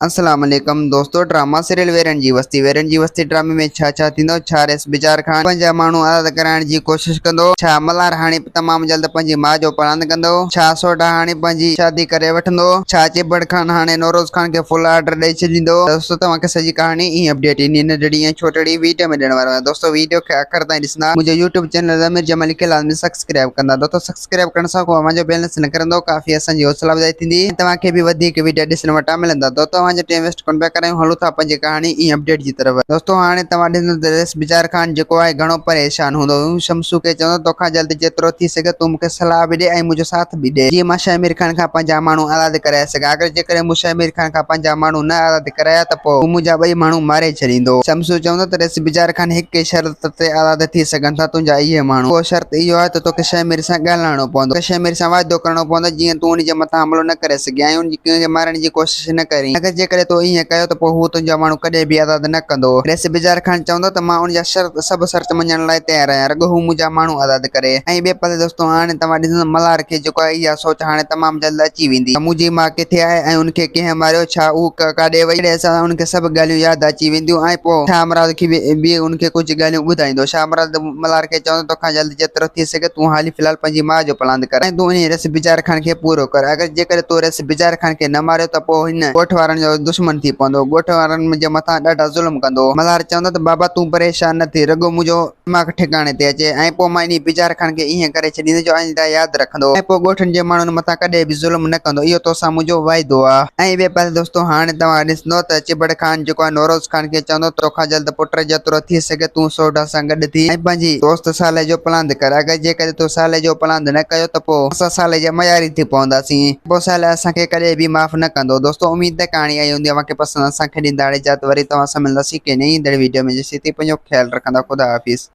السلام عليڪم دوستو ڊراما سيريل ويرن جي وستي ويرن جي وستي ڊرامي ۾ ڇا ڇا ٿيندو ڇا ريس بجار خان پنهنجا ماڻهو آزاد ڪرائڻ جي ڪوشش ڪندو ڇا ملهار هاڻي تمام جلد پنهنجي ماء جو پلاند ڪندو ڇا سوڍا هاڻي پنهنجي شادي ڪري وٺندو ڇا چيبڙ خان هاڻي نوروز خان کي فل آرڊر ڏئي ڇڏيندو دوستو توهان کي سڄي ڪهاڻي ۽ اپڊيٽ انهي ننڍڙي ۽ ڇوٽڙي ويڊيو ۾ ڏيڻ وارو آهيان دوستو ويڊيو کي آخر تائين ڏسندا منهنجو يوٽيوب چينل ضمير جمالي کي لازمي سبسڪرائب ڪندا دوستو سبسڪرائب ڪرڻ سان ڪو اوهان جو بيلنس نه ڪرندو ڪافي اسان جي حوصلا افزائي ٿيندي ۽ توهان کي به وڌيڪ وڊيا ڏسڻ وٽان ملندا دوستو اوهان جو ٽيم ويسٽ ڪونه پيا ڪرايون هلون ٿا پنهنجي ڪهاڻي ۽ اپڊيٽ جي طرف دوستو هاڻي توهان ڏسندو ته رئيس بجار خان جيڪو آهي گهڻو پريشان هوندو هو شمسو کي چوندو توکان جلد جيترو ٿي سگهي تون مونکي صلاح به ڏي ۽ منهنجو ساٿ به ڏي جيئن مان شهمير خان کان پنهنجا ماڻهو آزاد ڪرائي سگهان اگر جيڪڏهن مون شهمير خان کان پنهنجا ماڻهو نه آزاد ڪرايا ته پوء هو منهنجا ٻئي ماڻهو ماري ڇڏيندو. شمسو چوندو ته رئيس بجار خان هڪ ئي شرط تي آزاد ٿي سگهن ٿا تنهنجا اهي ماڻهو. اهو شرط اهو آهي ته توکي شهمير سان ڳالهائڻو پوندو. توکي شهمير سان واعدو ڪرڻو پوندو جيئن تون ان جي مٿان حملو نه ڪري سگهين ۽ ان کي مارڻ جي ڪوشش نه ڪرين. اگر جيڪڏهن تو ائين ڪيو ته پوء هو تنهنجا ماڻهو ڪڏهن به آزاد نه ڪندو. رئيس بجار خان چوندو ته مان ان جا شرط سڀ شرط مڃڻ لاء تيار آهيان رڳو هو منهنجا ماڻهو آزاد ڪري. ۽ ٻئي پاسي دوستو هاڻي توهان ڏسندو ته ملهار کي جيڪو آهي اها سوچ هاڻي تمام جلد اچي ويندي ته منهنجي ماء ڪٿي آهي ۽ ان کي ڪنهن ماريو، ڇا هو ڪاڏي وئي؟ اهڙي حساب سان ان کي سڀ ڳالهيون ياد اچي وينديون ۽ پوء شاهه مراد کي به ان کي ڪجهه ڳالهيون ٻڌائيندو. شاهه مراد ملهار کي چوندو توکان جلد جيترو ٿي سگهي تون حالي في الحال پنهنجي ماء جو پلاند ڪر ۽ تون انهي رس بجار خان کي پورو ڪر. اگر جيڪڏهن تو رس بجار خان کي نه ماريو ته پوء هن ڳوٺ وارن جو دشمن ٿي پوندو. ڳوٺ وارن جي مٿان ڏاڍا ظلم ڪندو. ملهار چوندو ته بابا تون پريشان نه ٿي رڳو منهنجو. دماغ ٺڪاڻي تي اچي ۽ پوء مان انهي بجار خان کي ائين ڪري ڇڏيندس جو آئنده ياد رکندو ۽ پوء ڳوٺن جي ماڻهن مٿان ڪڏهن به ظلم نه ڪندو اهو توسان منهنجو واعدو آ. ۽ ٻئي پاسي دوستو هاڻي توهان ڏسندو ته چڀڙ خان جيڪو آهي نوروز خان کي چوندو توکان جلد پٽ جيترو ٿي سگهي تون سوڍا سان گڏ ٿي ۽ پنهنجي دوست صالح جو پلاند ڪر اگر جيڪڏهن تو صالح جو پلاند نه ڪيو ته پوء اسان صالح جا مياري ٿي پونداسين پوء صالح اسان کي ڪڏهن به معاف نه ڪندو دوستو اميد ته ڪهاڻي آئي هوندي اوهان کي پسند اسان کي ڏيندا اجازت وري توهان سان ملنداسين ڪنهن نئين ايندڙ ويڊيو ۾ جيسين تائين پنهنجو خيال رکندا خدا حافظ.